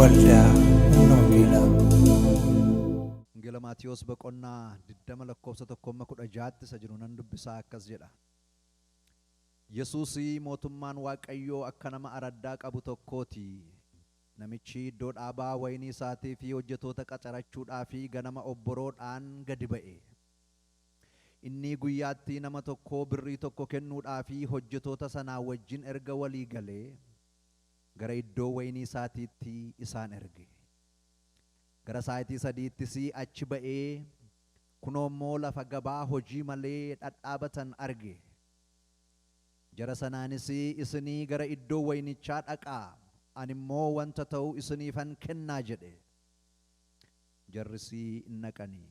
Waldaa Humna Wangeelaa. Wangeela Maatiyos boqonnaa 20 lakkoofsa 1-16tti isa jiru nan dubbisaa. Akkas jedha. Yesuus, "Mootummaan Waaqayyoo akka nama araddaa qabu tokkooti. Namichi iddoo dhaabaa wayinii isaatii fi hojjetoota qacarachuudhaa fi ganama obboroodhaan gadi ba'e. Inni guyyaatti nama tokko birrii tokko kennuudhaa fi hojjetoota sanaa wajjin erga walii galee gara iddoo wayinii isaatiitti isaan erge. Gara sa'aatii 3ttis achi ba'ee kunoo immoo lafa gabaa hojii malee dhadhaabatan arge. Jara sanaanis, 'Isinii gara iddoo wayinichaa dhaqaa, ani immoo wanta ta'u isiniifan kennaa' jedhe. Jarrisii in dhaqanii.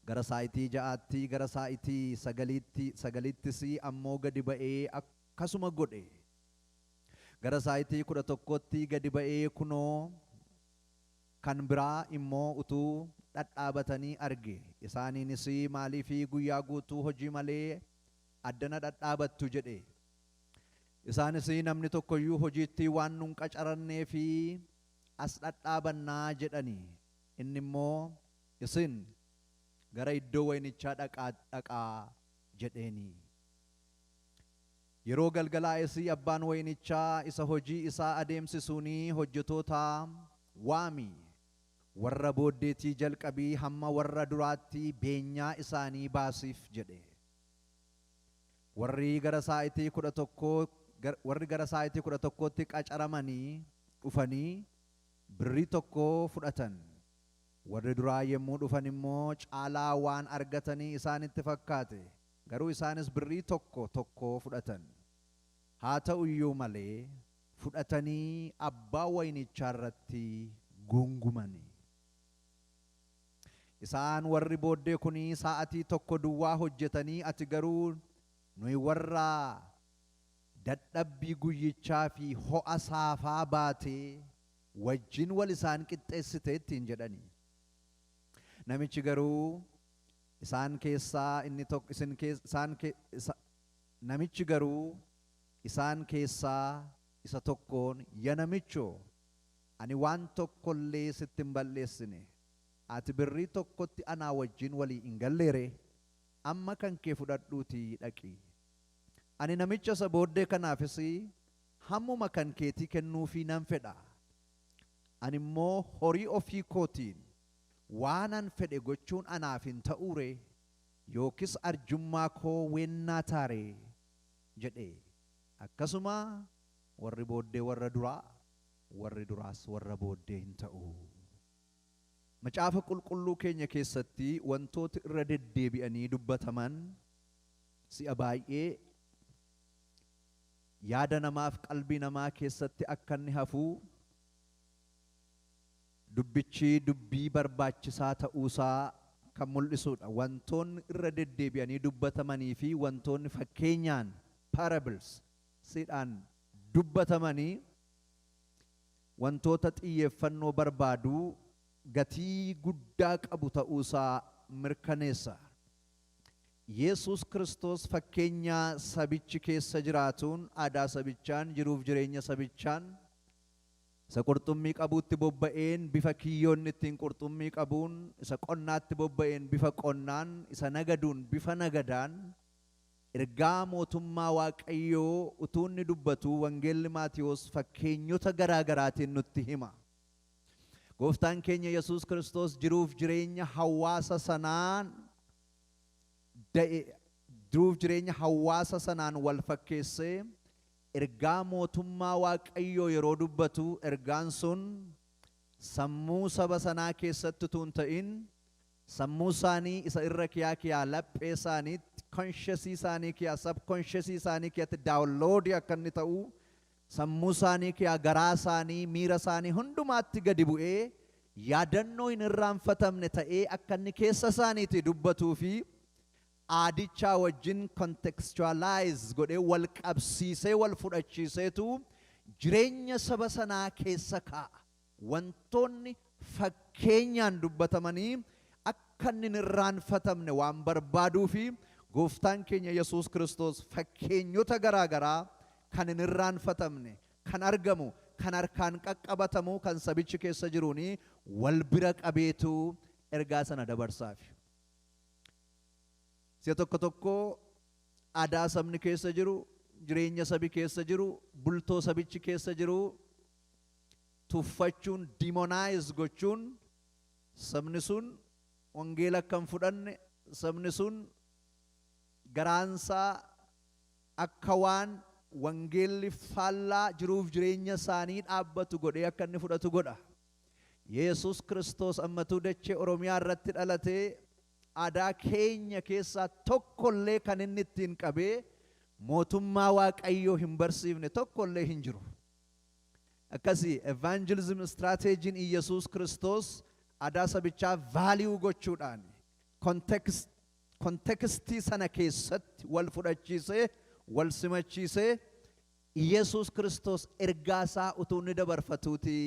Gara sa'aatii 6tti, gara sa'aatii 9ttis ammoo gadi ba'ee akkasuma godhe. Gara sa'aatii 11tti gadi ba'ee kunoo kan biraa immoo utuu dhadhaabatanii arge. Isaaniinis, 'Maaliif guyyaa guutuu hojii malee addana dhadhaabattu?' jedhe. Isaanis, 'Namni tokkoyyuu hojiitti waan nun qacarannee fi as dhadhaabannaa' jedhani. Inni immoo, 'Isin gara iddoo wayinichaa dhaqaa' jedheeni. Yeroo galgalaa'es abbaan wayinichaa isa hojii isaa adeemsisuunii, 'Hojjetoota waami, warra booddeetii jalqabii hamma warra duraatti beenyaa isaanii baasiif' jedhe. Warri gara sa'aatii 11tti qacaramanii dhufanii birrii tokko fudhatan. Warri duraa yommuu dhufan immoo caalaa waan argatanii isaanitti fakkaate. Garuu isaanis birrii tokko tokko fudhatan. Haa ta'u iyyuu malee fudhatanii abbaa wayinichaa irratti guungumani. "Isaan warri booddee kunii sa'atii tokko duwwaa hojjetanii, ati garuu nuyi warra dadhabbii guyyichaa fi ho'a saafaa baatee wajjin wal isaan qixxeessite" ittiin jedhani. Namichi garuu isaan keessaa inni tokko isin isaan namichi garuu isaan keessaa isa tokkoon, "Ya namichoo, ani waan tokkollee sitti hin balleessine. Ati birrii tokkotti anaa wajjin walii hin galleere? Amma kan kee fudhadhuutii dhaqi. Ani namicha isa booddee kanaafis hammuma kan keetii kennuufii nan fedha. Ani immoo horii ofii kootiin waanan fedhe gochuun anaaf hin ta'uure? Yookiis arjummaa koo weennaa taaree?" jedhe. Akkasuma warri booddee warra duraa, warri duraas warra booddee hin ta'u. Macaafa Qulqulluu keenya keessatti wantooti irra deddeebi'anii dubbataman si'a baay'ee yaada namaaf qalbii namaa keessatti akka inni hafuu, dubbichi dubbii barbaachisaa ta'uusaa kan mul'isudha. Wantoonni irra deddeebi'anii dubbatamanii fi wantoonni fakkeenyaan, parables siidhaan dubbatamanii, wantoota xiyyeeffannoo barbaadu, gatii guddaa qabu ta'uusaa mirkaneessa. Yesus Kiristoos fakkeenya sabichi keessa jiraatuun, aadaa sabichaan, jiruuf jireenya sabichaan, isa qurxummii qabuutti bobba'een bifa kiyyoonni ittiin qurxummii qabuun, isa qonnaatti bobba'een bifa qonnaan, isa nagaduun bifa nagadaan, ergaa mootummaa Waaqayyoo utuu inni dubbatu Wangeelli Maatiyos fakkeenyota garaa garaatiin nutti hima. Gooftaan keenya Yesuus Kiristoos jiruuf jireenya hawaasa sanaan da'e, jiruuf jireenya hawaasa sanaan wal fakkeessee ergaa mootummaa Waaqayyoo yeroo dubbatu, ergaan sun sammuu saba sanaa keessatti utuu hin ta'in, sammuu isaanii isa irra kiyaa kiyaa laphee isaaniitti, consciousii isaanii kiyaa, subconsciousii isaanii kiyaatti downloadii akka inni ta'u, sammuu isaanii kiyaa, garaa isaanii, miira isaanii hundumaatti gadi bu'ee yaadannoo hin irraanfatamne ta'ee akka inni keessa isaaniitti dubbatuu fi aadichaa wajjin contextualize godhee, wal qabsiisee, wal fudhachiiseetu jireenya saba sanaa keessa kaa'a. Wantoonni fakkeenyaan dubbatamanii akka inni hin irraanfatamne waan barbaaduu fi Gooftaan keenya Yesuus Kiristoos fakkeenyota garaa garaa kan hin irraanfatamne, kan argamu, kan harkaan qaqqabatamu kan sabichi keessa jiruuni wal bira qabeetu ergaa sana dabarsaaf. Si'a tokko tokko aadaa sabni keessa jiru, jireenya sabi keessa jiru, bultoo sabichi keessa jiru tuffachuun, demonize gochuun, sabni sun wangeela akka hin fudhanne, sabni sun garaansaa akka waan wangeelli faallaa jiruuf jireenya isaanii dhaabbatu godhee akka inni fudhatu godha. Yesus Kiristoos ammatuu dachee Oromiyaa irratti dhalatee aadaa keenya keessaa tokkollee kan inni ittiin qabee mootummaa Waaqayyoo hin barsiifne tokkollee hin jiru. Akkasii evangelism strategyn Iyesuus Kiristoos aadaa sabichaa value gochuudhaan contextii sana keessatti wal fudhachiisee, wal simachiisee, Iyesuus Kiristoos ergaa isaa utuu inni dabarfatuuti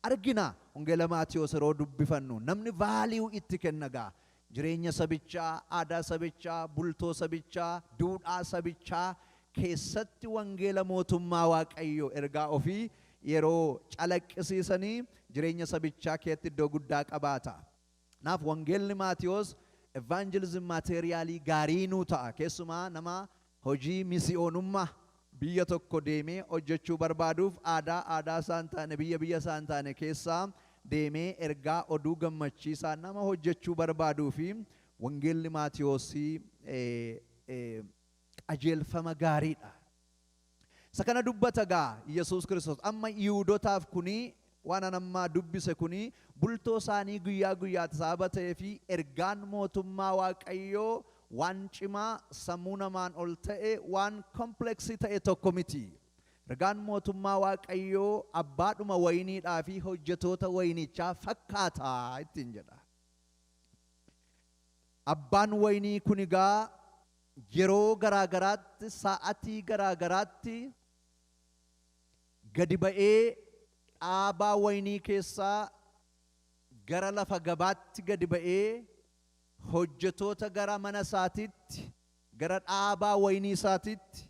argina. Wangeela Maatiyos yeroo dubbifannu namni value itti kenna gaa. Jireenya sabichaa, aadaa sabichaa, bultoo sabichaa, duudhaa sabichaa keessatti wangeela mootummaa Waaqayyoo ergaa ofii yeroo calaqqisiisanii jireenya sabichaa keessatti iddoo guddaa qabaata. Kanaaf wangeelli Maatiyos evangelism materialii gaarii nuu ta'a. Keessumaa nama hojii misiyoonummaa biyya tokko deemee hojjechuu barbaaduuf, aadaa isaan taane, biyya biyya isaan taane keessaa deemee ergaa oduu gammachiisaa nama hojjechuu barbaaduu fi wangeelli Maatiyoosii qajeelfama gaariidha. Isa kana dubbata gaa Yesuus Kiristoos. Amma Yihuudotaaf kuni waan an ammaa dubbise kuni bultoo isaanii guyyaa guyyaatti sababa ta'ee fi ergaan mootummaa Waaqayyoo waan cimaa sammuu namaan ol ta'e, waan complexii ta'e tokko miti. Ergaan mootummaa Waaqayyoo abbaadhuma wayiniidhaa fi hojjetoota wayinichaa fakkaata ittiin jedha. Abbaan wayinii kun egaa yeroo garaa garaatti, sa'atii garaa garaatti gadi ba'ee dhaabaa wayinii keessaa gara lafa gabaatti gadi ba'ee hojjetoota gara mana isaatiitti, gara dhaabaa wayinii isaatiitti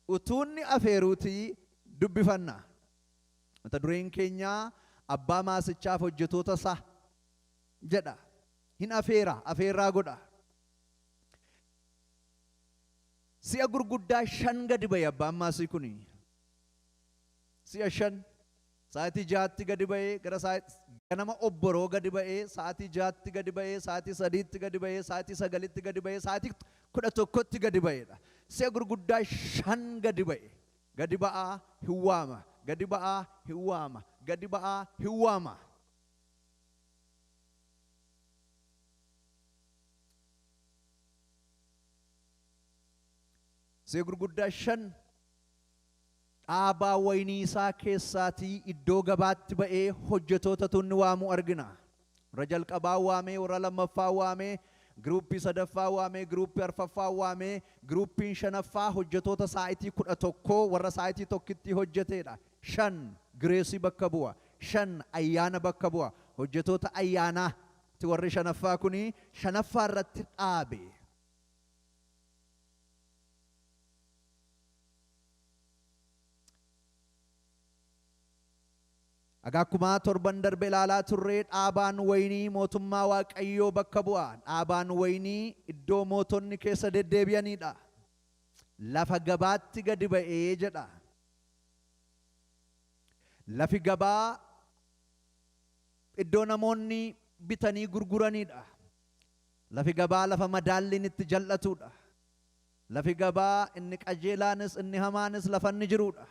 utuunni afeeruutii dubbifanna. Mata dureen keenyaa abbaa maasichaaf hojjetoota isaa jedha. Hin afeera, afeerraa godha. Si'a gurguddaa shan gadi ba'e abbaan maasii kuni. Si'a shan. Sa'aatii 6tti gadi ba'ee, gara ganama obboroo gadi ba'ee, sa'aatii 6tti gadi ba'ee, sa'aatii 3tti gadi ba'ee, sa'aatii 9tti gadi ba'ee, sa'aatii 11tti gadi ba'eedha. Si'a gurguddaa shan gadi ba'e. Gadi ba'aa hin waama, gadi ba'aa hin waama, gadi ba'aa hin waama. Si'a gurguddaa shan dhaabaa wayinii isaa keessaatii iddoo gabaatti ba'ee hojjetoota tunni waamuu argina. Warra jalqabaa waamee, warra lammaffaa waamee, groupii sadaffaa waamee, groupii arfaffaa waamee, groupiin shanaffaa hojjetoota saa'itii 11, warra saa'itii tokkitti hojjeteedha. Shan graceii bakka bu'a. Shan ayyaana bakka bu'a. Hojjetoota ayyaanaa ti warri shanaffaa kuni shanaffaa irratti dhaabe. Egaa akkuma torban darbe ilaalaa turre, dhaabaan wayinii mootummaa Waaqayyoo bakka bu'a. Dhaabaan wayinii iddoo mootonni keessa deddeebi'anidha. Lafa gabaatti gadi ba'ee jedha. Lafi gabaa iddoo namoonni bitanii gurguranidha. Lafi gabaa lafa madaalliin itti jal'atudha. Lafi gabaa inni qajeelaanis inni hamaanis lafa inni jirudha.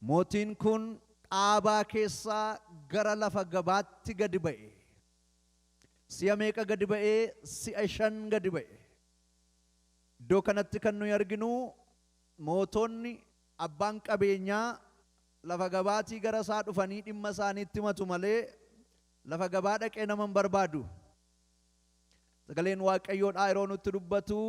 Mootiin kun dhaabaa keessaa gara lafa gabaatti gadi ba'e. Si'a meeqa gadi ba'ee? Si'a shan gadi ba'e. Iddoo kanatti kan nuyi arginu, mootonni, abbaan qabeenyaa lafa gabaatii gara isaa dhufanii dhimma isaaniitti himatu malee lafa gabaa dhaqee nama hin barbaadu. Sagaleen Waaqayyoodhaa yeroo nutti dubbatu,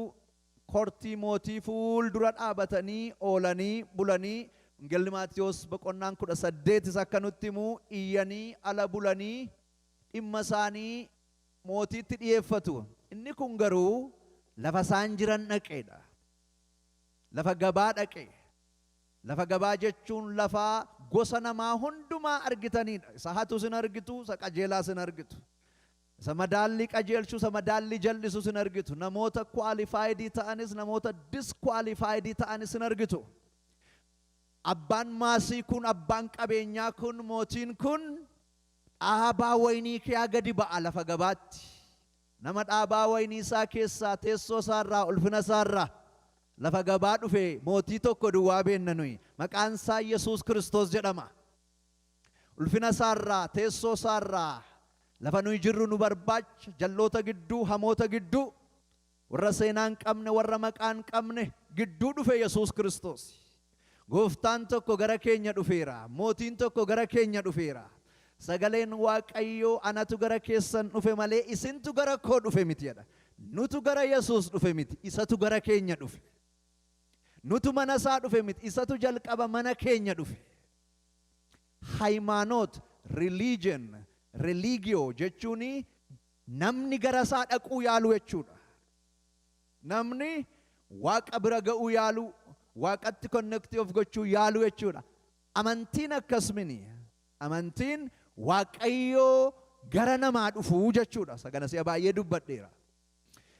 kortii mootii fuuldura dhaabatanii oolanii bulanii, Wangeelli Maatiyos boqonnaan 18s akka nutti himu, iyyanii ala bulanii dhimma isaanii mootiitti dhiyeeffatu. Inni kun garuu lafa isaan jiran dhaqeedha. Lafa gabaa dhaqe. Lafa gabaa jechuun lafa gosa namaa hundumaa argitanidha. Isa hatus hin argitu, isa qajeelaas hin argitu. Isa madaallii qajeelchu, isa madaallii jal'isus hin argitu. Namoota qualified ta'anis, namoota disqualified ta'anis hin argitu. Abbaan maasii kun, abbaan qabeenyaa kun, mootiin kun dhaabaa waynii kiyaa gadi ba'a lafa gabaatti. Nama dhaabaa waynii isaa keessaa, teessoo isaarraa, ulfina isaarraa lafa gabaa dhufe mootii tokko duwwaa beenna nuyi. Maqaan isaa Yesuus Kiristoos jedhama. Ulfina isaarraa, teessoo isaarraa lafa nuyi jirru nu barbaacha, jalloota gidduu, hamoota gidduu, warra seenaa hin qabne, warra maqaa hin qabne gidduu dhufe Yesuus Kiristoos. Gooftaan tokko gara keenya dhufeera. Mootiin tokko gara keenya dhufeera. Sagaleen Waaqayyoo anatu gara keessan dhufe malee isintu gara koo dhufe miti jedha. Nutu gara Yesuus dhufe miti, isatu gara keenya dhufe. Nutu mana isaa dhufe miti, isatu jalqaba mana keenya dhufe. Hayimaanoot, religion, religio jechuun namni gara isaa dhaquu yaalu jechuudha. Namni Waaqa bira ga'uu yaalu, Waaqatti connect of gochuu yaalu jechuudha. Amantiin akkas mini. Amantiin Waaqayyoo gara namaa dhufuu jechuudha. Isa kana si'a baay'ee dubbadheera.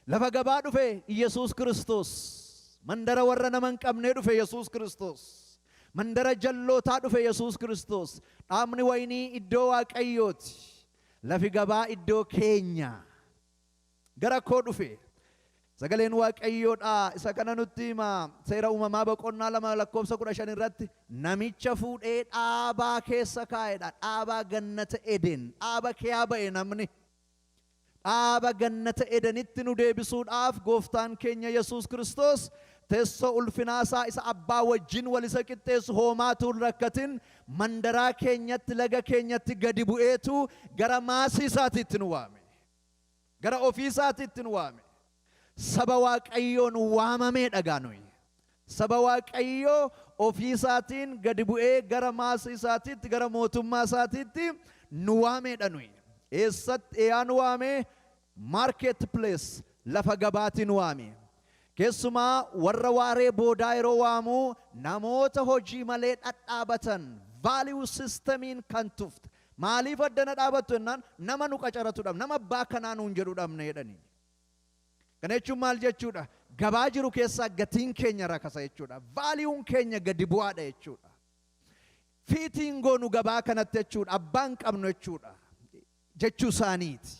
Lafa gabaa dhufe Yesuus Kiristoos. Mandara warra nama hin qabnee dhufe Yesuus Kiristoos. Mandara jallootaa dhufe Yesuus Kiristoos. Dhaabni waynii iddoo Waaqayyooti. Lafi gabaa iddoo keenya. Gara koo dhufe. Sagaleen Waaqayyoodha. Isa kana nutti hima. Seera Uumamaa boqonnaa 2 lakkoofsa 15 irratti namicha fuudhee dhaabaa keessa kaa'edha. Dhaabaa gannata Eden. Dhaaba keeyaa ba'e namni. Dhaaba gannata Edenitti nu deebisuudhaaf gooftaan keenya Yesuus Kiristoos teessoo ulfinaa isaa isa abbaa wajjin wal isa qixxeessu hoomaatuu hin rakkatin mandaraa keenyatti, laga keenyatti gadi bu'eetu gara maasii isaatiitti nu waame. Gara ofii isaatiitti nu waame. Saba Waaqayyoon waamameedha gaa nuyi. Saba Waaqayyoo ofii isaatiin gadi bu'ee gara maasii isaatiitti, gara mootummaa isaatiitti nu waameedha nuyi. Eessatti eeyaa nu waame? Market place, lafa gabaatii nu waame. Keessumaa warra waaree boodaa yeroo waamu namoota hojii malee dhadhaabatan, value systemiin kan tufte. Maaliif addana dhaabattu jennaan, nama nu qacaratu dhabne, nama abbaa kanaa nuun jedhu dhabne jedhani. Kana jechuun maal jechuudha? Gabaa jiru keessaa gatiin keenya rakasa jechuudha. Valueun keenya gadi bu'aadha jechuudha. Fiitiin goonu gabaa kanatti jechuudha. Abbaan qabnu jechuudha. Jechuu isaaniiti.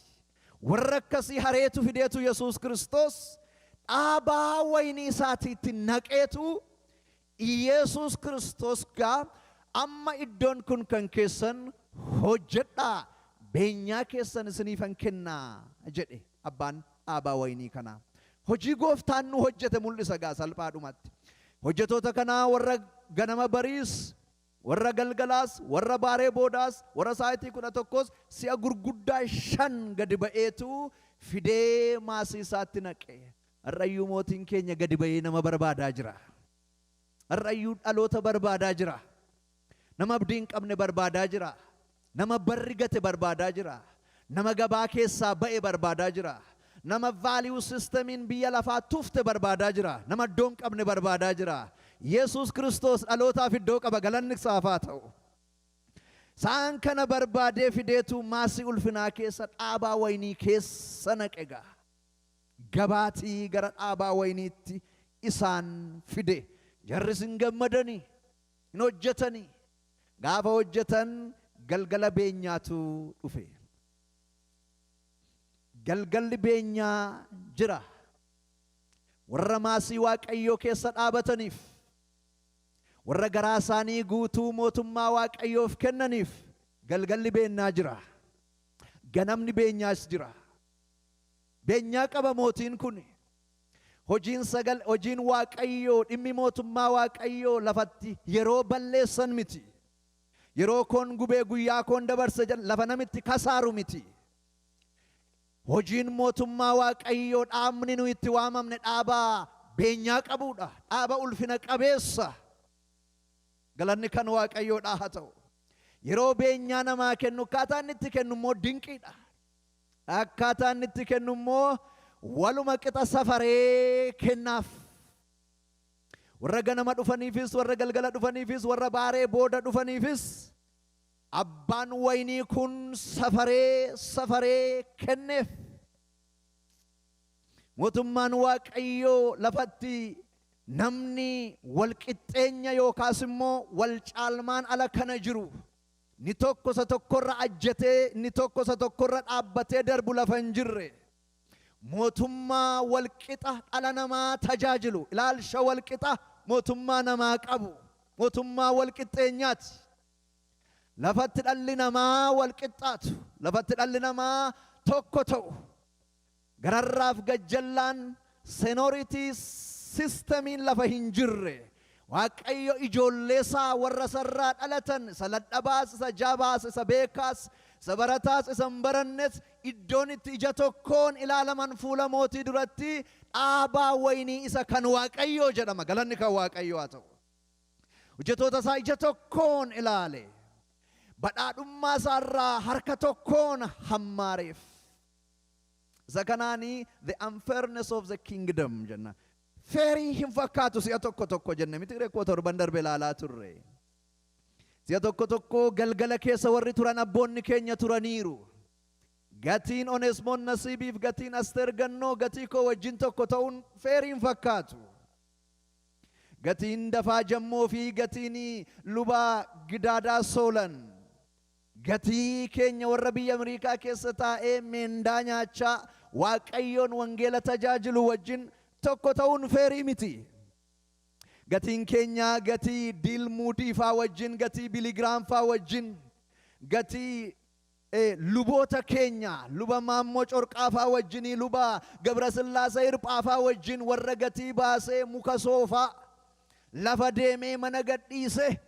Warra akkasii hareetu fideetu Yesuus Kiristoos dhaabaa waynii isaatiitti naqeetu Yesuus Kiristoos gaa amma iddoon kun kan keessan, hojjedhaa, beenyaa keessan isiniifan kennaa jedhe abbaan dhaabaa waynii kanaa. Hojii gooftaan nu hojjete mul'isa gaa salphaadhumatti. Hojjetoota kanaa warra ganama bariis, warra galgalaas, warra baaree boodaas, warra sa'aatii 11s si'a gurguddaa 5 gadi ba'eetu fidee maasii isaatti naqe. Har'ayyuu mootiin keenya gadi ba'ee nama barbaadaa jira. Har'ayyuu dhaloota barbaadaa jira. Nama abdii hin qabne barbaadaa jira. Nama barri gate barbaadaa jira. Nama gabaa keessaa ba'e barbaadaa jira. Nama value systemiin biyya lafaa tufte barbaadaa jira. Nama iddoo hin qabne barbaadaa jira. Yesuus Kiristoos dhalootaaf iddoo qaba, galanni isaaf haa ta'u. Isaan kana barbaadee fideetu maasii ulfinaa keessa, dhaabaa waynii keessa naqe gaa. Gabaatii gara dhaabaa wayniitti isaan fide. Jarris hin gammadanii, hin hojjetanii. Gaafa hojjetan galgala beenyaatu dhufe. Galgalli beenyaa jira. Warra maasii Waaqayyoo keessa dhaabataniif, warra garaa isaanii guutuu mootummaa Waaqayyoof kennaniif galgalli beennaa jira. Ganamni beenyaas jira. Beenyaa qaba mootiin kun. Hojiin sagal hojiin Waaqayyoo, dhimmi mootummaa Waaqayyoo lafatti yeroo balleessan miti. Yeroo koon gubee guyyaa koon dabarse jedhan lafa namitti kasaaru miti. Hojiin mootummaa Waaqayyoo, dhaabni nu itti waamamne dhaaba beenyaa qabuudha. Dhaaba ulfina qabeessa. Galanni kan Waaqayyoodhaa haa ta'u. Yeroo beenyaa namaa kennu akkaataa inni itti kennu immoo dinqiidha. Akkaataa inni itti kennu immoo waluma qixa safaree kennaaf. Warra ganama dhufaniifis, warra galgala dhufaniifis, warra baaree booda dhufaniifis abbaan waynii kun safaree safaree kenneef. Mootummaan Waaqayyoo lafatti namni wal qixxeenya yookaas immoo wal caalmaan ala kana jiru, ni tokko isa tokkorra ajjatee, inni tokko isa tokkorra dhaabbatee darbu lafa hin jirre, mootummaa walqixa dhala namaa tajaajilu, ilaalcha walqixa mootummaa namaa qabu, mootummaa walqixxeenyaati. Lafatti dhalli namaa walqixxaatu, lafatti dhalli namaa tokko ta'u, gararraaf gajjallaan seniority systemiin lafa hin jirre, Waaqayyo ijoollee isaa warra sarraa dhalatan, isa ladhabaas, isa jabaas, isa beekaas, isa barataas, isa hin barannes, iddoon itti ija tokkoon ilaalaman fuula mootii duratti dhaabaa waynii isa kan Waaqayyoo jedhama. Galanni kan Waaqayyoo haa ta'u. Hojjetoota isaa ija tokkoon ilaale. Badhaadhummaa isaarraa harka tokkoon hammaareef. Isa kanaanii "the unfairness of the kingdom" jenna. Fairii hin fakkaatu si'a tokko tokko jenne miti rekkoo 7 darbe ilaalaa turre. Si'a tokko tokko galgala keessa warri turan abboonni keenya turaniiru. Gatiin Onesmoon Nasiibiif gatiin Asteer Gannoo gatii koo wajjin tokko ta'uun fairii hin fakkaatu. Gatiin Dafaa Jammoo fi gatiin Lubaa Gidaadaa Soolan, gatii keenya warra biyya Ameerikaa keessa taa'ee meendaa nyaachaa Waaqayyoon wangeela tajaajilu wajjin tokko ta'uun fairii miti. Gatiin keenya gatii D.L. Moody faa wajjin, gatii Billy Graham faa wajjin, gatii luboota keenya Luba Maammoo Corqaafaa wajjinii, Luba Gabrasillaasee Hirphaafaa wajjin, warra gatii baasee muka soofaa lafa deemee mana gadhiise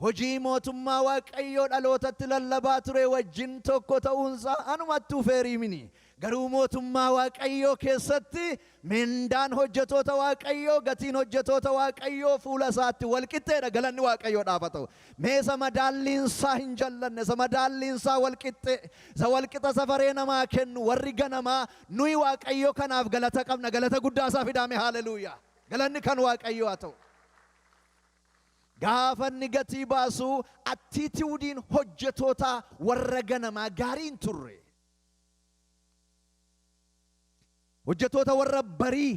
hojii mootummaa Waaqayyoo dhalootatti lallabaa ture wajjin tokko ta'uunsaa anumattuu fairii mini. Garuu mootummaa Waaqayyoo keessatti mindaan hojjetoota Waaqayyoo, gatiin hojjetoota Waaqayyoo fuula isaatti walqixxeedha. Galanni Waaqayyoodhaaf haa ta'u. Mee isa madaalliinsaa hin jallanne, isa madaalliinsaa walqixxee, isa walqixa safaree namaa kennu, warri ganamaa nuyi Waaqayyoo kanaaf galata qabna. Galata guddaa isaa fidaame, haaleluuyaa. Galanni kan Waaqayyoo haa ta'u. Gaafa inni gatii baasu attitudeiin hojjetoota warra ganamaa gaarii hin turre. Hojjetoota warra barii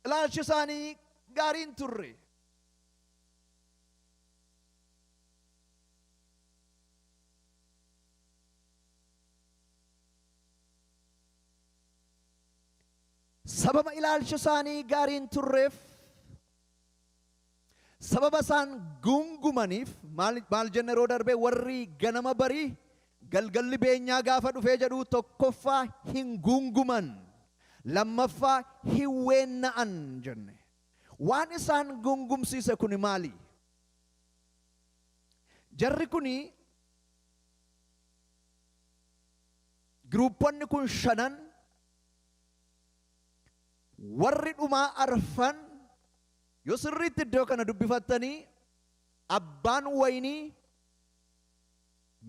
ilaalchi isaanii gaarii hin turre. Sababa ilaalchi isaanii gaarii hin turreef, sababa isaan gungumaniif, maal maal jenne yeroo darbe? Warri ganama barii galgalli beenyaa gaafa dhufee jedhu tokkoffaa hin gunguman, lammaffaa hin weenna'an jenne. Waan isaan gungumsiise kuni maali? Jarri kuni, grouponni kun shanan, warri dhumaa arfan, yoo sirriitti iddoo kana dubbifattanii, abbaan waynii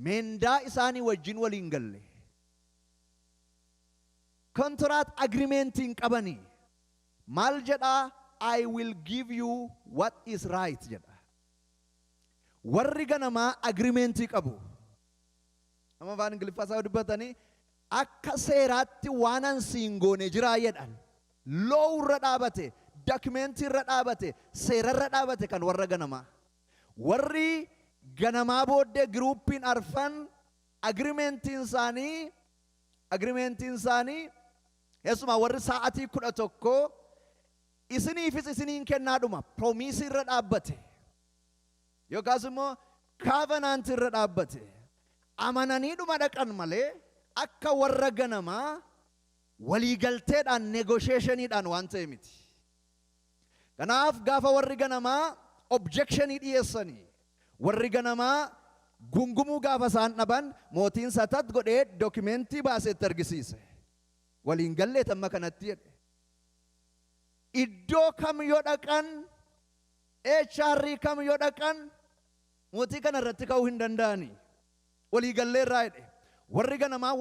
meendaa isaanii wajjin waliin galle. Contract agreementiin qabanii. Maal jedhaa? "I will give you what is right" jedha. Warri ganamaa agreementii qabu. Nama afaan Ingiliffaa isaa dubbatanii akka seeraatti waan an siin goone jiraa jedhan. Law irra dhaabate, documentii irra dhaabate, seerarra dhaabate kan warra ganamaa. Warri ganamaa booddee groupiin arfan agreementiin isaanii, keessumaa warri sa'atii 11, isiniifis isiniin kennaadhuma promiseii irra dhaabbate yookaas immoo covenantii irra dhaabbate, amananiidhuma dhaqan malee akka warra ganamaa waliigalteedhaan, negotiationiidhaan waan ta'e miti. Kanaaf gaafa warri ganamaa objectionii dhiyeessanii, warri ganamaa gungumuu gaafa isaan dhaban, mootiin satat godhee documentii baaseetti argisiise. Waliin gallee amma kanatti jedhe. Iddoo kam yoo dhaqan, HR kam yoo dhaqan, mootii kana irratti ka'uu hin danda'ani. Walii gallee irraa jedhe. Warri ganamaa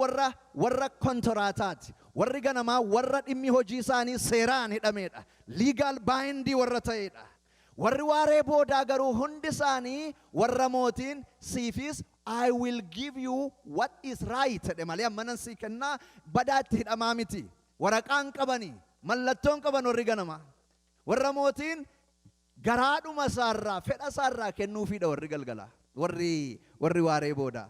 warra kontoraataati. Warri ganamaa warra dhimmi hojii isaanii seeraan hidhameedha. Legal bindii warra ta'edha. Warri waaree boodaa garuu hundi isaanii warra mootiin siifis "I will give you what is right" jedhe malee ammanan sii kennaa badaatti hidhamaa miti. Waraqaan qabanii, mallattoon qaban warri ganamaa. Warra mootiin garaadhuma isaarraa, fedha isaarraa kennuufiidha warri galgalaa. Warri waaree boodaa.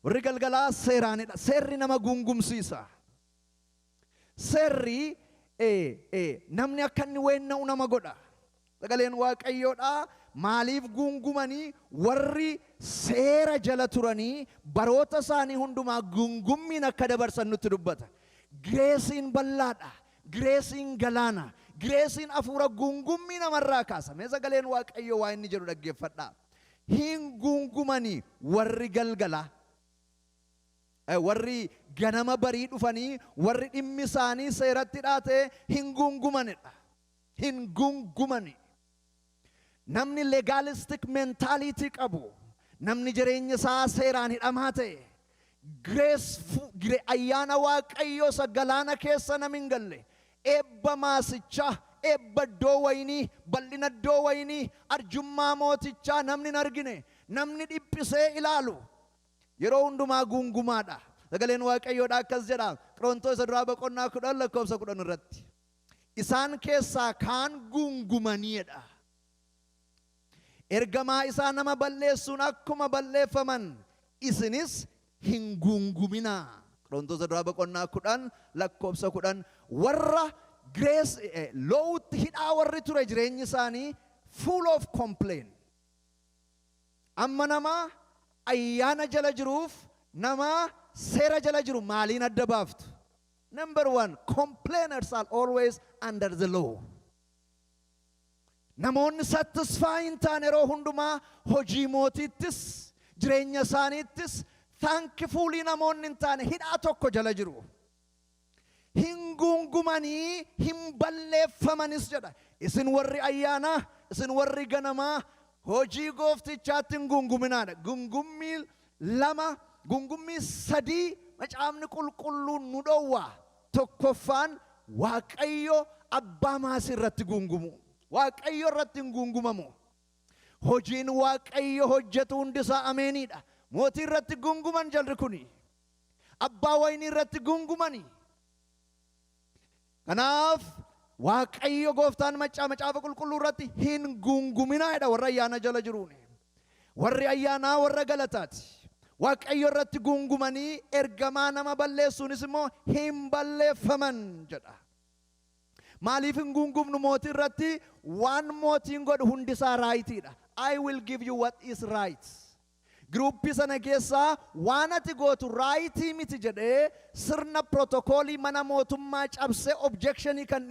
Warri galgalaa seeraanidha. Seerri nama gungumsiisa. Seerri namni akka inni weenna'u nama godha. Sagaleen Waaqayyoodha. Maaliif gungumanii? Warri seera jala turanii baroota isaanii hundumaa gungummiin akka dabarsan nutti dubbata. Graceiin bal'aadha. Graceiin galaana. Graceiin hafuura gungummii namarraa kaasa. Mee sagaleen Waaqayyoo waa inni jedhu dhaggeeffadhaa. Hin gungumanii warri galgalaa. Warri ganama barii dhufanii, warri dhimmi isaanii seeratti dhaate hin gungumanidha. Hin gungumani. Namni legalistic mentality qabu, namni jireenya isaa seeraan hidhamaa ta'e, grace, ayyaana Waaqayyoo isa galaana keessa namni hin galle, eebba maasichaa, eebba iddoo wayinii, bal'ina iddoo wayinii, arjummaa mootichaa namni hin argine, namni dhiphisee ilaalu, yeroo hundumaa gungumaadha. Sagaleen Waaqayyoodha akkas jedha. Qorontoo isa duraa boqonnaa 10 lakkoofsa 10 irratti. Isaan keessaa kaan gungumaniidha. Ergamaa isaa nama balleessuun akkuma balleeffaman isinis hin gunguminaa. Qorontoota isa duraa boqonnaa 10 lakkoofsa 10. Warra grace lawutti hidhaa warri ture jireenyi isaanii full of complain. Amma nama ayyaana jala jiruuf nama seera jala jiru maaliin adda baaftu? Number one, complainers are always under the law. Namoonni satisfy hin taane yeroo hundumaa hojii mootiittis, jireenya isaaniittis thankfully namoonni hin taane hidhaa tokko jala jiru. Hin gungumanii, hin balleeffamanis jedha. Isin warri ayyaanaa, isin warri ganamaa hojii gooftichaatti hin gunguminaadha. Gungummii lama, gungummii sadii macaafni qulqulluun nu dhowwa. Tokkoffaan, Waaqayyo abbaa maasii irratti gungumu. Waaqayyo irratti hin gungumamu. Hojiin Waaqayyo hojjetu hundisaa ameeniidha. Mootii irratti gunguman jalri kuni. Abbaa wayinii irratti gungumani. Kanaaf Waaqayyo gooftaan maccaa macaafa qulqulluu irratti hin gunguminaa jedha warra ayyaana jala jiruuni. Warri ayyaanaa warra galataati. Waaqayyo irratti gungumanii ergamaa nama balleessuunis immoo hin balleeffaman jedha. Maaliif hin gungumnu mootii irratti? Waan mootiin godhu hundisaa rightiidha. I will give you what is right. Groupii sana keessaa waan ati gootu rightii miti jedhee sirna protocolii mana mootummaa cabsee objectionii kan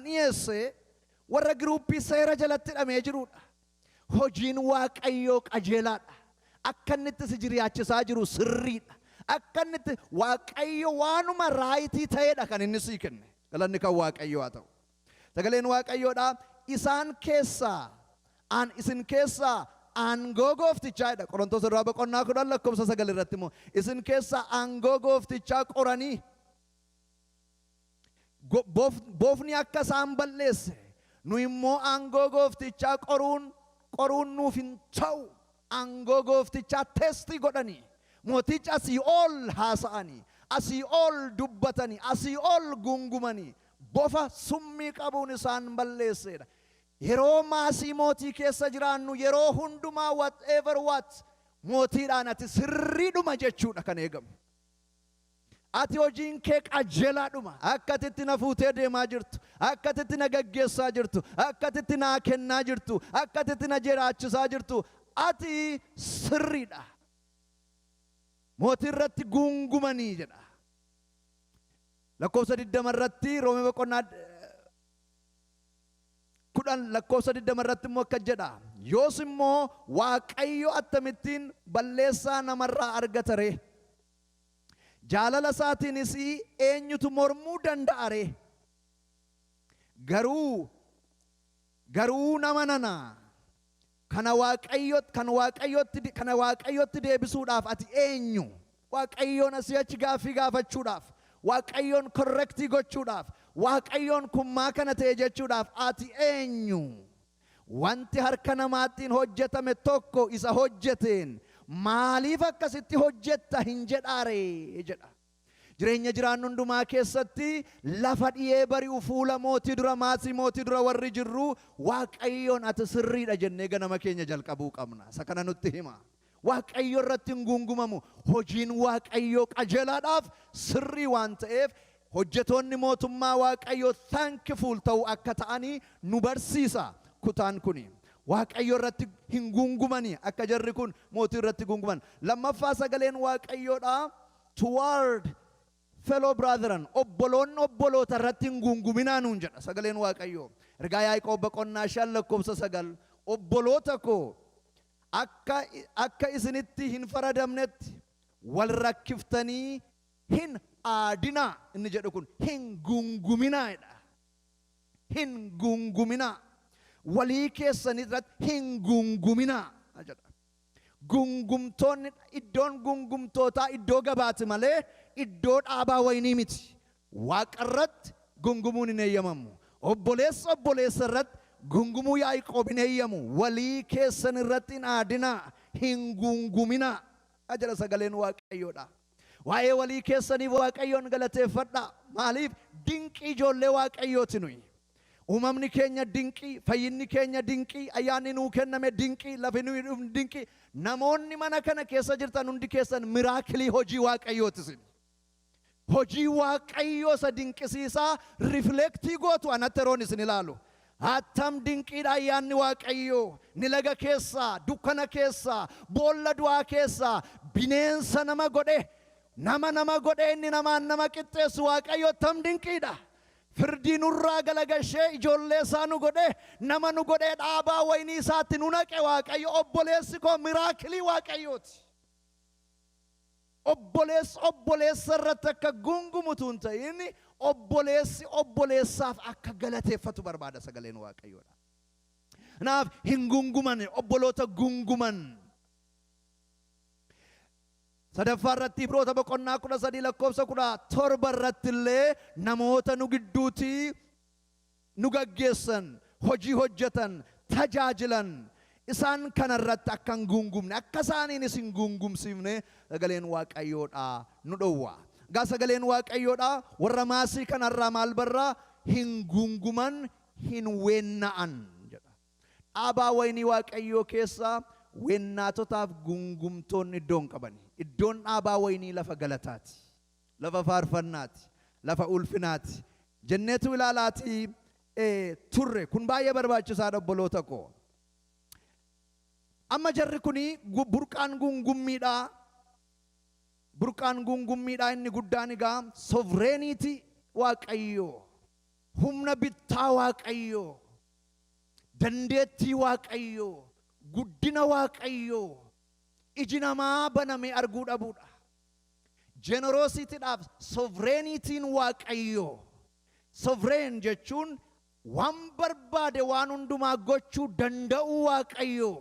dhiyeesse warra groupii seera jalatti hidhamee jirudha. Hojiin Waaqayyoo qajeelaadha. Akka inni itti si jiraachisaa jiru sirriidha. Akka inni itti Waaqayyo waanuma rightii ta'edha kan inni sii kenne. Galanni kan Waaqayyoo haa ta'u. Sagaleen Waaqayyoodha. Isaan keessaa aan isin keessaa aangoo gooftichaa jedha. Qorontoos irraa boqonnaa 10 lakkoofsa 9 irratti immoo isin keessaa aangoo gooftichaa qoranii boofni akka isaan balleesse, nu immoo aangoo gooftichaa qoruun nuuf hin ta'u. Aangoo gooftichaa testii godhanii, mooticha asii ol haasa'anii, asii ol dubbatanii, asii ol gungumanii, bofa summii qabuun isaan balleesseedha. Yeroo maasii mootii keessa jiraannu yeroo hundumaa whatever what mootiidhaan ati sirriidhuma jechuudha kan eegamu. Ati hojiin kee qajeelaadhuma. Akka ati itti na fuutee deemaa jirtu, akka ati itti na gaggeessaa jirtu, akka ati itti naa kennaa jirtu, akka ati itti na jiraachisaa jirtu, ati sirriidha. Mootii irratti gungumanii jedha. Lakkoofsa 20 irratti, Roomee boqonnaa 10 lakkoofsa 20 irratti immoo akka jedha. Yoos immoo Waaqayyo akkamittiin balleessaa namarraa argata ree? Jaalala isaatiinis eenyutu mormuu danda'a ree? Garuu nama nana Kana Waaqayyo kan Waaqayyotti kana Waaqayyotti deebisuudhaaf ati eenyu? Waaqayyoon asii achi gaaffii gaafachuudhaaf, Waaqayyoon correct gochuudhaaf, Waaqayyoon kun maa kana ta'e jechuudhaaf ati eenyu? Wanti harka namaattiin hojjetame tokko isa hojjeteen maaliif akkasitti hojjetta hin jedhaaree jedha. Jireenya jiraannu hundumaa keessatti lafa dhiyee bari'u fuula mootii dura, maasii mootii dura warri jirru, Waaqayyoon ati sirriidha jennee ganama keenya jalqabuu qabna. Isa kana nutti hima. Waaqayyo irratti hin guungumamu. Hojiin Waaqayyoo qajeelaadhaaf sirrii waan ta'eef, hojjetoonni mootummaa Waaqayyoo thankful ta'uu akka ta'anii nu barsiisa kutaan kuni. Waaqayyo irratti hin guungumani akka jarri kun mootii irratti guunguman. Lammaffaa, sagaleen Waaqayyoodha toward fellow brethren, obboloonni obboloota irratti hin guunguminaa nuun jedha sagaleen Waaqayyoo. Ergaa Yaaqoob boqonnaa 5 lakkoofsa 9, "Obboloota koo, akka isinitti hin faradamnetti wal rakkiftanii hin aadinaa." Inni jedhu kun hin guunguminaa jedha. Hin guunguminaa. Walii keessan irratti hin guunguminaa jedha. Gungumtoonni, iddoon gungumtootaa iddoo gabaati malee iddoo dhaabaa waynii miti. Waaqa irratti gungumuun hin eeyyamamu. Obboleessa obboleessa irratti gungumuu Yaaqoob hin eeyyamu. Walii keessan irratti hin aadinaa, hin gunguminaa jedha sagaleen Waaqayyoodha. Waa'ee walii keessaniif Waaqayyoon galateeffadhaa. Maaliif? Dinqii ijoollee Waaqayyooti nuyi. Uumamni keenya dinqii, fayyinni keenya dinqii, ayyaanni nuu kenname dinqii, lafi nuyi dhufnu dinqii. Namoonni mana kana keessa jirtan hundi keessan miracle hojii Waaqayyooti isin. Hojii Waaqayyoo isa dinqisiisaa reflect gootu anatti yeroon isin ilaalu. Attam dinqiidha ayyaanni Waaqayyoo! Ni laga keessaa, dukkana keessaa, boolla du'aa keessaa bineensa nama godhe, nama nama godhe, inni namaan nama qixxeessu Waaqayyo attam dinqiidha. Firdii nurraa galagashee ijoollee isaa nu godhe, nama nu godhee dhaabaa waynii isaatti nu naqe Waaqayyo. Obboleessi koo miracle Waaqayyooti. Obboleessi obboleessa irratti akka gungumutu hin ta'in, obboleessi obboleessaaf akka galateeffatu barbaada sagaleen Waaqayyoodha. Kanaaf hin gunguman, obboloota gunguman. Sadaffaa irratti, Ibroota boqonnaa 13 lakkoofsa 17 irratti illee namoota nu gidduutii nu gaggeessan, hojii hojjetan, tajaajilan, isaan kana irratti akka hin gungumne, akka isaaniinis hin gungumsiifne sagaleen Waaqayyoodha nu dhowwa. Egaa sagaleen Waaqayyoodha warra maasii kanarraa maal barraa? Hin gunguman, hin weenna'an jedha. Dhaabaa waynii Waaqayyoo keessa weennaatotaaf gungumtoonni iddoo hin qabani. Iddoon dhaabaa waynii lafa galataati. Lafa faarfannaati. Lafa ulfinaati. Jenneetu ilaalaatii turre. Kun baay'ee barbaachisaadha, obboloota koo. Amma jarri kuni burqaan gungummiidha. Burqaan gungummiidha inni guddaan egaa sovereignty Waaqayyoo. Humna bittaa Waaqayyoo. Dandeettii Waaqayyoo. Guddina Waaqayyoo. Iji namaa banamee arguu dhabuudha. Generositydhaaf sovereigntyn Waaqayyoo. Sovereign jechuun waan barbaade waan hundumaa gochuu danda'uu Waaqayyoo.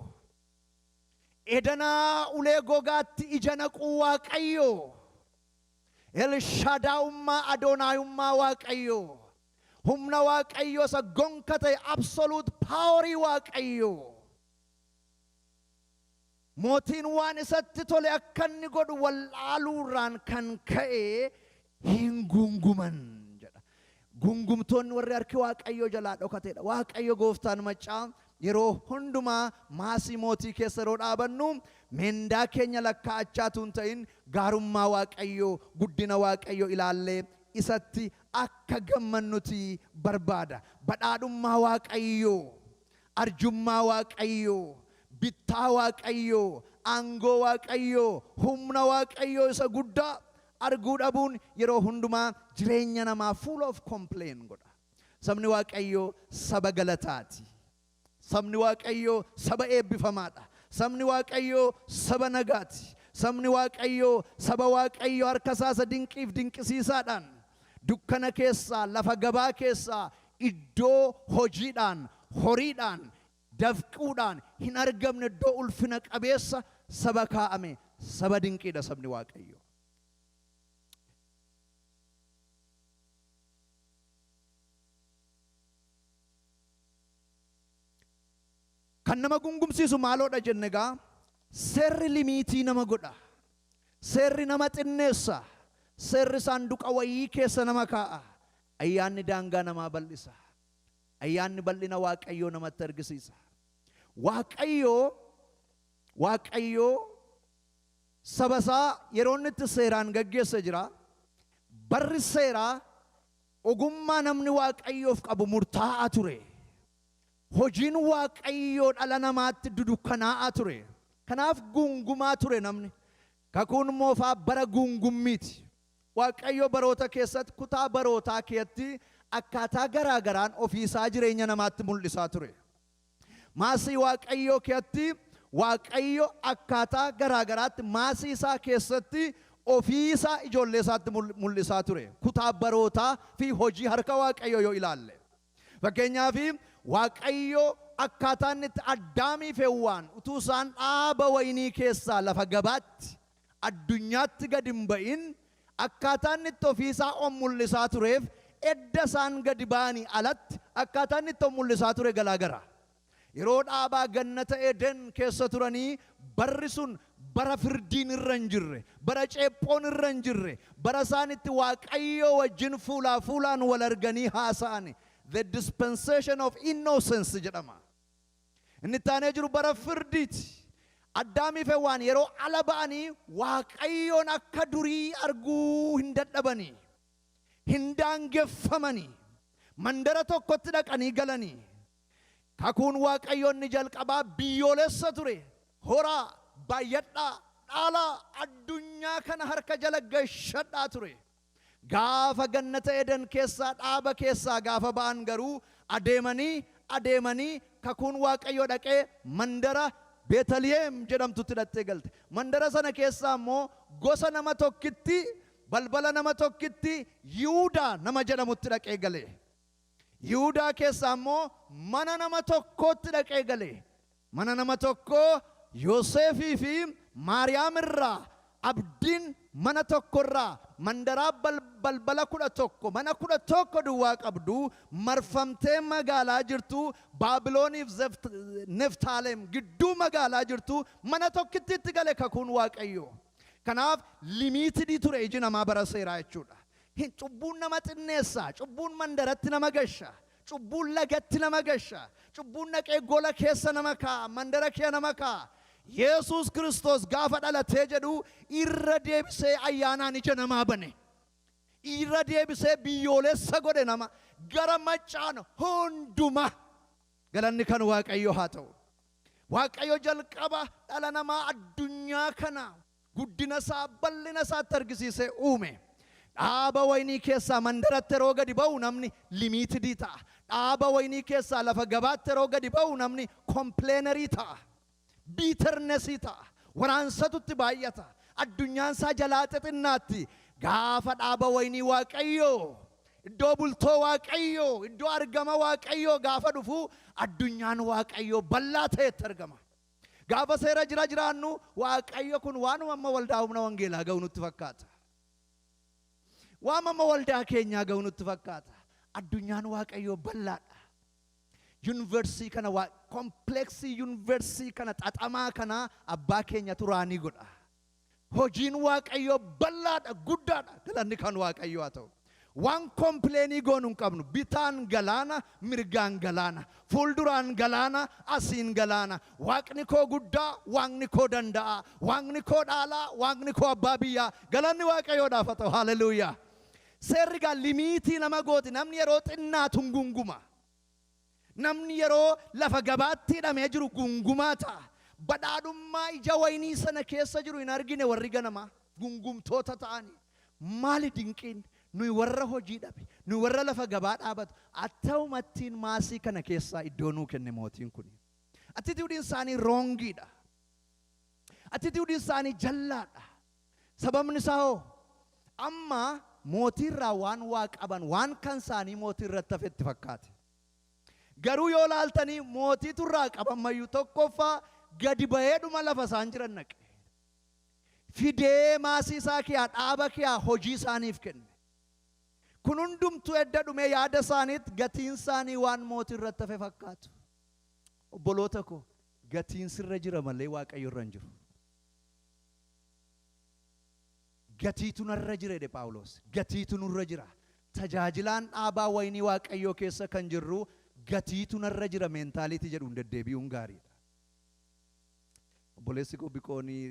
Edanaa ulee gogaatti ija naquu Waaqayyoo. Elshadaa'ummaa, Adonaayummaa Waaqayyoo. Humna Waaqayyoo isa gonka ta'e, absolute power Waaqayyoo. Mootiin waan isatti tole akka inni godhu wallaaluurraan kan ka'e hin gunguman jedha. Gungumtoonni warri harki Waaqayyoo jalaa dhokateedha. Waaqayyo gooftaan maccaa yeroo hundumaa maasii mootii keessa yeroo dhaabannu meendaa keenya lakkaa'achaa hin ta'in, gaarummaa Waaqayyoo, guddina Waaqayyoo ilaallee isatti akka gammannuti barbaada. Badhaadhummaa Waaqayyoo, arjummaa Waaqayyoo, bittaa Waaqayyoo, aangoo Waaqayyoo, humna Waaqayyoo isa guddaa arguu dhabuun yeroo hundumaa jireenya namaa full of complain godha. Sabni Waaqayyoo saba galataati. Sabni Waaqayyoo saba eebbifamaadha. Sabni Waaqayyoo saba nagaati. Sabni Waaqayyoo saba Waaqayyoo harka isaa isa dinqiif dinqisiisaadhaan dukkana keessaa, lafa gabaa keessaa, iddoo hojiidhaan, horiidhaan, dafquudhaan hin argamne iddoo ulfina qabeessa saba kaa'ame, saba dinqiidha sabni Waaqayyoo. Kan nama gungumsiisu maaloodha jenne egaa? Seerri limiitii nama godha. Seerri nama xinneessa. Seerri saanduqa wayii keessa nama kaa'a. Ayyaanni daangaa namaa bal'isa. Ayyaanni bal'ina Waaqayyoo namatti argisiisa. Waaqayyoo saba isaa yeroo inni itti seeraan gaggeessa jira. Barri seeraa ogummaa namni Waaqayyoof qabu murtaa'aa ture. Hojiin Waaqayyoo dhala namaatti dudukkanaa'aa ture. Kanaaf gungumaa ture namni. Kakuun moofaa bara gungummiiti. Waaqayyo baroota keessatti, kutaa barootaa keessatti akkaataa garaa garaan ofiisaa jireenya namaatti mul'isaa ture. Maasii Waaqayyoo keessatti Waaqayyo akkaataa garaa garaatti maasii isaa keessatti ofiisaa ijoollee isaatti mul'isaa ture. Kutaa barootaa fi hojii harka Waaqayyoo yoo ilaalle. Fakkeenyaaf, Waaqayyo akkaataa inni itti Addaamii fi Hewwaan utuu isaan dhaaba wayinii keessaa lafa gabaatti addunyaatti gadi hin ba'in akkaataa inni itti ofiisaa of mul'isaa tureef, edda isaan gadi ba'anii alatti akkaataa inni itti of mul'isaa ture garaa gara. Yeroo dhaabaa gannata Eden keessa turanii, barri sun bara firdiin irra hin jirre, bara ceephoon irra hin jirre, bara isaan itti Waaqayyoo wajjin fuulaa fuulaan wal arganii haasa'an, the dispensation of innocence jedhama. Inni itti aanee jiru bara firdiiti. Addaamii fi Hewwaan yeroo ala ba'anii Waaqayyoon akka durii arguu hin dadhabanii, hin daangeffamanii, mandara tokkotti dhaqanii galanii. Kakuun Waaqayyoon inni jalqabaa biyyoolessa ture. Horaa, baay'adhaa, dhaalaa, addunyaa kana harka jala gashadhaa ture. Gaafa gannata Eden keessaa, dhaaba keessaa gaafa ba'an garuu, adeemanii adeemanii kakuun Waaqayyoo dhaqee mandara Beetaliyeem jedhamtutti hidhattee galte. Mandara sana keessaa immoo gosa nama tokkitti, balbala nama tokkitti, Yihuudaa nama jedhamutti dhaqee gale. Yihuudaa keessaa immoo mana nama tokkootti dhaqee gale. Mana nama tokkoo Yoosefii fi Maariyaam irraa abdiin mana tokkorraa mandaraa balbala 11, mana 11 duwwaa qabdu, marfamtee magaalaa jirtu, Baabilooniif Neftaalem gidduu magaalaa jirtu, mana tokkittiitti gale kakuun Waaqayyoo. Kanaaf limited ture iji namaa bara seeraa jechuudha. Hin cubbuun nama xinneessa, cubbuun mandaratti nama gasha, cubbuun lagatti nama gasha, cubbuun dhaqee gola keessa nama kaa'a, mandara kee nama kaa'a. Yesuus Kiristoos gaafa dhalatee jedhu irra deebisee ayyaanaan ija namaa bane. Irra deebisee biyyoolessa godhe nama gara maccaan hundumaa. Galanni kan Waaqayyo haa ta'u. Waaqayyo jalqaba dhala namaa addunyaa kana guddina isaa, bal'ina isaatti argisiisee uume. Dhaaba waynii keessaa mandaratti yeroo gadi ba'u namni limited ta'a. Dhaaba waynii keessaa lafa gabaatti yeroo gadi ba'u namni complainer ta'a. Bitterness ta'a. Waraansatu itti baay'ata. Addunyaan isaa jalaa xixinnaatti. Gaafa dhaaba waynii Waaqayyoo, iddoo bultoo Waaqayyoo, iddoo argama Waaqayyoo gaafa dhufu addunyaan Waaqayyoo bal'aa ta'etti argama. Gaafa seera jira jiraannu Waaqayyo kun waanuma amma waldaa Humna Wangeelaa ga'u nutti fakkaata. Waan amma waldaa keenyaa ga'u nutti fakkaata. Addunyaan Waaqayyoo bal'aadha. Universe kana, waa complex universe kana xaxamaa kana abbaa keenyatu raanii godha. Hojiin Waaqayyoo bal'aadha, guddaadha. Galanni kan Waaqayyoo haa ta'u. Waan complain goonu hin qabnu. Bitaan galaana, mirgaan galaana, fuulduraan galaana, asiin galaana. Waaqni koo guddaa, Waaqni koo danda'a, Waaqni koo dhaalaa, Waaqni koo abbaa biyyaa. Galanni Waaqayyoodhaaf haa ta'u. Haleluuyaa. Seerri gaa limit nama gooti. Namni yeroo xinnaatu gunguma. Namni yeroo lafa gabaatti hidhamee jiru gungumaa ta'a. Badhaadhummaa ija waynii sana keessa jiru hin argine warri ganamaa. Gungumtoota ta'anii. Maali dinqiin? Nuyi warra hojii dhabe, nuyi warra lafa gabaa dhaabatu, attaumattiin maasii kana keessaa iddoo nuu kenne mootiin kun. Attitudeiin isaanii wrongiidha. Attitudeiin isaanii jallaadha. Sababni isaa hoo? Amma mootiirraa waan waa qaban, waan kan isaanii mootii irratti hafe itti fakkaate. Garuu yoo laaltanii mootiitu irraa qabammayyuu tokkoffaa gadi ba'eedhuma lafa isaan jiran naqe. Fidee maasii isaa kiyaa dhaaba kiyaa hojii isaaniif kenne. Kun hundumtuu edda dhumee yaada isaaniitti gatiin isaanii waan mootii irratti hafe fakkaatu. Obboloota koo, gatiin sirra jira malee Waaqayyo irra hin jiru. Gatiitu narra jira jedhe Phaawulos. Gatiitu nurra jira. Tajaajilaan dhaabaa wayinii Waaqayyoo keessa kan jirru gatiitu narra jira mentality jedhuun deddeebi'uun gaariidha. Obboleessi koo Biqoonii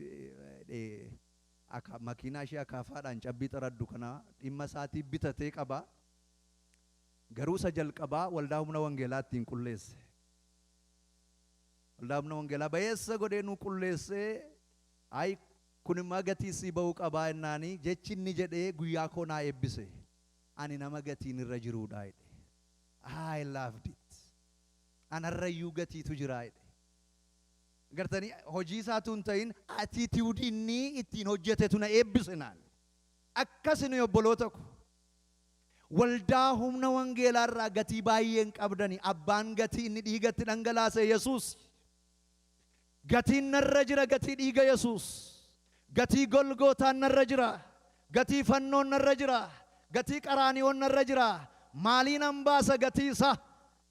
makiinaa ishee akaafaadhaan cabbii xaraddu kana dhimma isaatii bitatee qaba. Garuu isa jalqabaa waldaa humna wangeelaa ittiin qulleesse. Waldaa humna wangeelaa bayeessa godhee nu qulleessee, "Ayi, kun immoo gatii sii ba'uu qabaa," jennaanii jechi inni jedhee guyyaa koo naa eebbise. "Ani nama gatiin irra jiruudha," jedhe. I loved it. "Anarrayyuu gatiitu jira," jedhe. Gartanii hojii isaatu hin ta'in attitude inni ittiin hojjetetu na eebbise naan. Akkasini obboloota ko. Waldaa humna wangeelaa irraa gatii baay'een qabdani. Abbaan gatii inni dhiigatti dhangalaase Yesuus. Gatiin narra jira, gatii dhiiga Yesuus. Gatii Golgootaan narra jira. Gatii fannoon narra jira. Gatii Qaraaniyoon narra jira. Maaliin an baasa gatii isaa?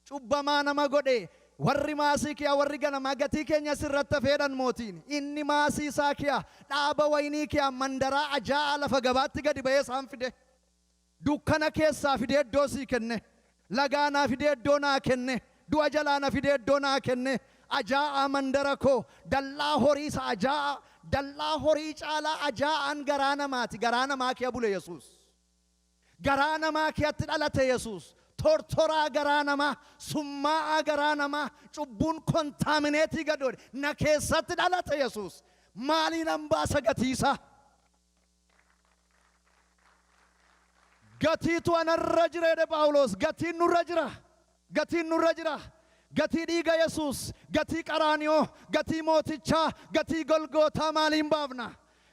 Cubbamaa nama godhe. Warri maasii kiyaa, warri ganamaa gatii keenya sirratti hafeedhan mootiin. Inni maasii isaa kiyaa, dhaaba wayinii kiyaa, mandaraa ajaa'aa lafa gabaatti gadi ba'ee isaan fide. Dukkana keessaa fidee iddoo sii kenne. Lagaa naa fidee iddoo naa kenne. Du'a jalaa na fidee iddoo naa kenne. Ajaa'aa mandara koo, dallaa horii isa ajaa'aa, dallaa horii caalaa ajaa'aan garaa namaati. Garaa namaa kee bule Yesuus. Garaa namaa keetti dhalate Yesuus. Tortoraa garaa namaa, summaa'aa garaa namaa, cubbuun contaminate gadoodhe na keessatti dhalate Yesuus. Maaliin an baasa gatiisaa? Gatiitu anarra jira jedhe Phaawulos. Gatiin nurra jira. Gatiin nurra jira. Gatii dhiiga Yesuus, gatii Qaraaniyoo, gatii mootichaa, gatii Golgootaa maaliin baafna?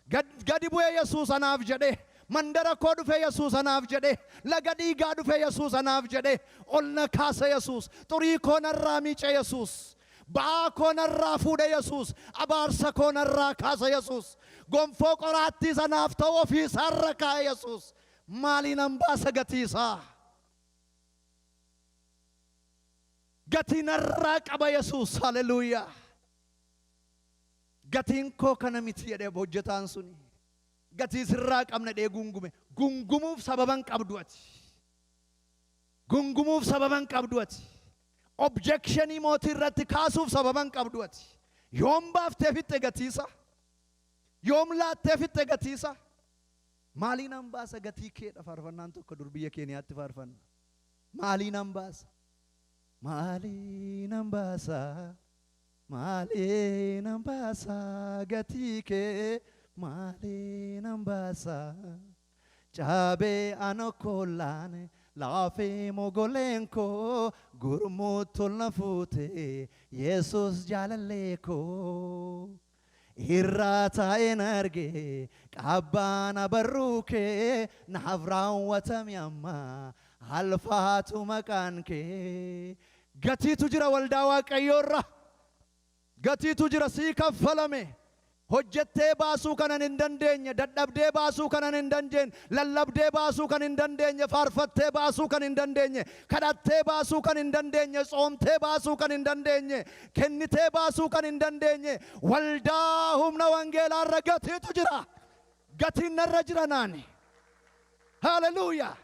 Gadi bu'ee Yesuus anaaf jedhee, mandara koo dhufe Yesuus anaaf jedhee, laga dhiigaa dhufe Yesuus anaaf jedhee, ol na kaase Yesuus, xurii koo narraa miice Yesuus, ba'aa koo narraa fuudhe Yesuus, abaarsa koo narraa kaase Yesuus, gonfoo qoraattii sanaaf ta'u ofii isaarra kaa'e Yesuus. Maaliin an baasa gatii isaa? Gatii narraa qaba Yesuus, haleluuyaa. "Gatiin koo kana miti," jedhee hojjetaan suni. "Gatii sirraa qabna," dhee gungume. Gungumuuf sababan qabdu ati. Gungumuuf sababan qabdu ati. Objection mootii irratti kaasuuf sababan qabdu ati. Yoom baaftee fixxe gatiisa? Yoom laattee fixxe gatiisa? "Maaliin an baasa gatii keedha?" Faarfannaan tokko dur biyya Keeniyaatti faarfanna. Maaliin an baasa? Maaliin an baasa? Maaliin an baasa gatii kee? Maaliin an baasa? Cabee anokkollaan laafee mogoleen koo gurmuu tolna fuute Yesus jaalallee koo. Irraa taa'een arge qabbaana barruu kee, naaf raawwatame amma alfaatu maqaan kee. Gatiitu jira waldaa Waaqayyoorra. Gatiitu jira, sii kaffalame. Hojjettee baasuu kanan hin dandeenye, dadhabdee baasuu kanan hin dandeenye, lallabdee baasuu kan hin dandeenye, faarfattee baasuu kan hin dandeenye, kadhattee baasuu kan hin dandeenye, tsoomtee baasuu kan hin dandeenye, kennitee baasuu kan hin dandeenye, waldaa humna wangeelaarra gatiitu jira. Gatiin narra jira naani. Haleluuyaa.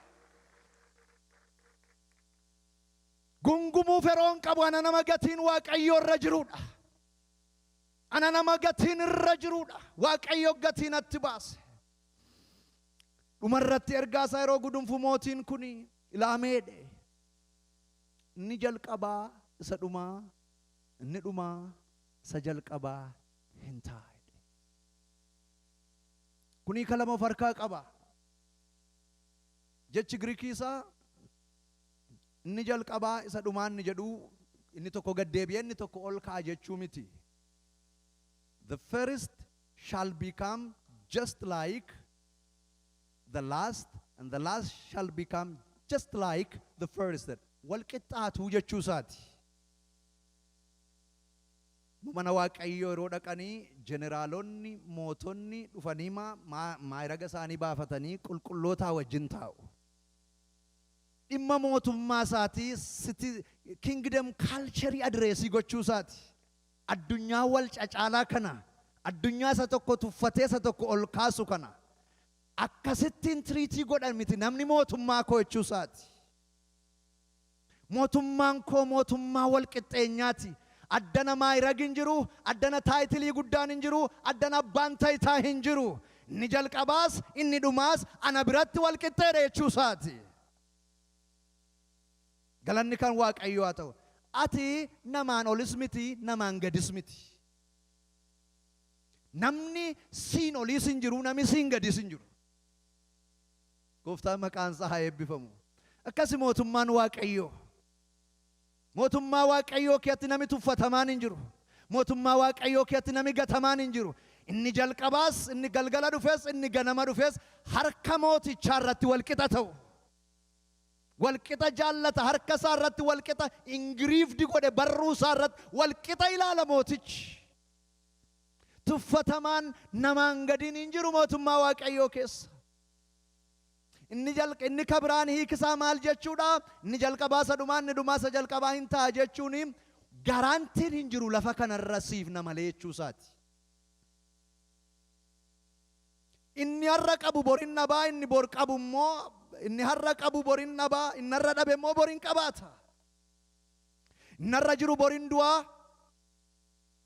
Gungumuuf yeroon qabu, ana nama gatiin Waaqayyoo irra jirudha. Ana nama gatiin irra jirudha. Waaqayyo gatii natti baase. Dhumarratti ergaa isaa yeroo gudunfu mootiin kun ilaameedhe. Inni jalqabaa isa dhumaa, inni dhumaa isa jalqabaa hin taa'e. Kunii kalama of harkaa qaba. Jechi Giriikii isaa inni jalqabaa isa dhumaa inni jedhu, inni tokko gad deebi'ee inni tokko ol ka'a jechuu miti. The first shall become just like the last and the last shall become just like the first. Wal qixxaatuu jechuu isaati. Mana Waaqayyoo yeroo dhaqanii jeneraalonni, mootonni dhufanii maayiraga isaanii baafatanii qulqullootaa wajjin taa'u. Dhimma mootummaa isaatii, city kingdom culture address gochuu isaati. Addunyaa wal cacaalaa kana, addunyaa isa tokko tuffatee isa tokko ol kaasu kana, akkasittiin treat godhan miti namni mootummaa koo jechuu isaati. Mootummaan koo mootummaa wal qixxeenyaati. Addana maayirag hin jiru, addana title guddaan hin jiru, addana abbaan tayitaa hin jiru. Inni jalqabaas inni dhumaas ana biratti wal qixxeedha jechuu isaati. Galanni kan Waaqayyoo haa ta'u. Ati namaan olis miti, namaan gadis miti. Namni siin oliis hin jiru, namni siin gadis hin jiru. Gooftaan maqaan isaa haa eebbifamu. Akkasi mootummaan Waaqayyoo. Mootummaa Waaqayyoo keessatti namni tuffatamaan hin jiru. Mootummaa Waaqayyoo keessatti namni gatamaan hin jiru. Inni jalqabaas, inni galgala dhufes, inni ganama dhufes harka mootichaa irratti walqixa ta'u. Walqixa jaallata, harka isaa irratti walqixa engraved godhe, barruu isaa irratti walqixa ilaala mootichi. Tuffatamaan, namaan gadiin hin jiru mootummaa Waaqayyoo keessa. Inni jalqa inni kabiraan hiikisaa maal jechuudha? Inni jalqabaa isa dhumaa, inni dhumaa isa jalqabaa hin ta'a jechuun guaranteen hin jiru lafa kanarra siif na malee jechuu isaati. Inni har'a qabu borin dhabaa, inni bor qabu immoo, inni har'a qabu borin dhabaa, inni har'a dhabe immoo borin qabaata. Inni har'a jiru borin du'aa.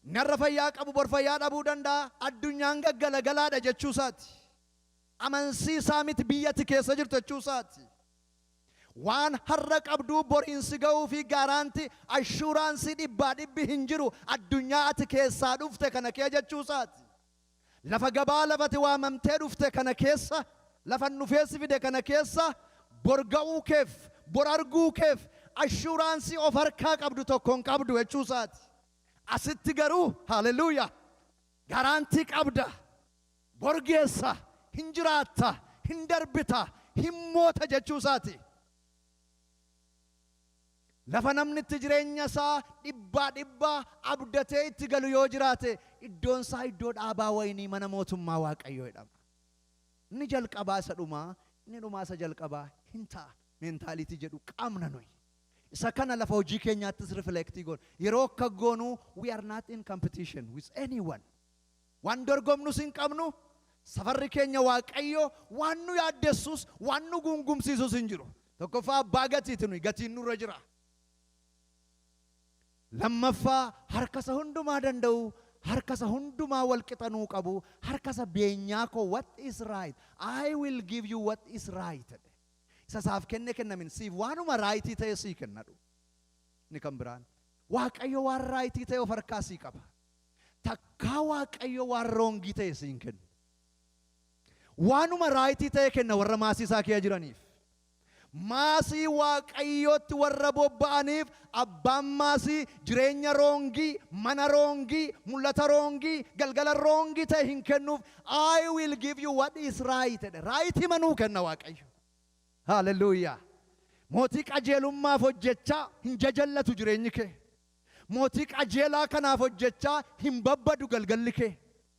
Inni har'a fayyaa qabu bor fayyaa dhabuu danda'a. Addunyaan gaggalagalaadha jechuu isaati. Amansiisaa miti biyyatti keessa jirtu jechuu isaati. Waan har'a qabduu boriinsi ga'uu fi guarantee, assurance dhibbaa dhibbi hin jiru addunyaa ati keessaa dhufte kana kee jechuu isaati. Lafa gabaa lafati waamamtee dhufte kana keessa, lafa dhufeessi fide kana keessa, bor ga'uu keef, bor arguu keef assurance of harkaa qabdu tokko hin qabdu jechuu isaati. Asitti garuu, haleluuyaa, guarantee qabda. Bor geessa, hin jiraatta, hin darbita, hin moota jechuu isaati. Lafa namni itti jireenya isaa dhibbaa dhibbaa abdatee itti galu yoo jiraate, iddoon isaa iddoo dhaabaa wayinii mana mootummaa Waaqayyoo jedhama. Inni jalqabaa isa dhumaa, inni dhumaa isa jalqabaa hin ta'a mentality jedhu qabna nuyi. Isa kana lafa hojii keenyaattis reflect goona. Yeroo akka goonu, we are not in competition with anyone. Waan dorgomnus hin qabnu, safarri keenya Waaqayyo, waan nu yaaddessus, waan nu gungumsiisus hin jiru. Tokkoffaa, abbaa gatiiti nuyi, gatiin nurra jira. Lammaffaa, harkasa hundumaa danda'u, harkasa hundumaa wal qixanuu qabu, harkasa beenyaa koo, what is right, I will give you what is right jedhe. Isa isaaf kenne kennamin siif waanuma right ta'e sii kennadhu. Inni kan biraan, Waaqayyo waan right ta'e of harkaa sii qaba. Takkaa Waaqayyo waan wrong ta'e siin kennu. Waanuma right ta'e kenna warra maasii isaa keessa jiraniif. Maasii Waaqayyootti warra bobba'aniif abbaan maasii jireenya wrong, mana wrong, mul'ata wrong, galgala wrong ta'e hin kennuuf. I will give you what is right jedhe. Right manuu kenna Waaqayyo. Haaleluyyaa. Mootii qajeelummaaf hojjechaa hin jajallatu jireenyi kee. Mootii qajeelaa kanaaf hojjechaa hin babbadu galgalli kee.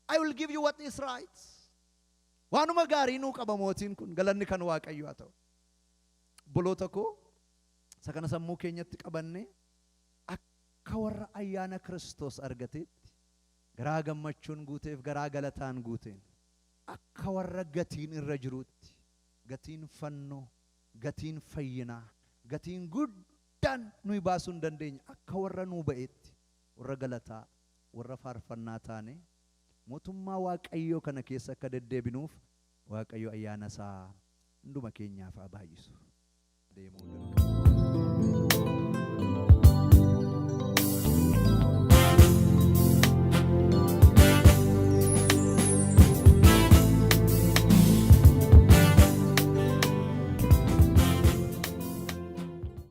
I will give you what is right. Waanuma gaarii nuu qaba mootiin kun, galanni kan Waaqayyo haa ta'u. Obboloota koo, isa kana sammuu keenyatti qabanne, akka warra ayyaana Kiristoos argateetti, garaa gammachuun guuteef, garaa galataan guuteen, akka warra gatiin irra jiruutti, gatiin fannoo, gatiin fayyinaa, gatiin guddaan nuyi baasuu hin dandeenye akka warra nuu ba'etti, warra galataa, warra faarfannaa taane mootummaa Waaqayyoo kana keessa akka deddeebinuuf Waaqayyo ayyaana isaa hunduma keenyaaf haa baay'isu. Deemuu dirqama.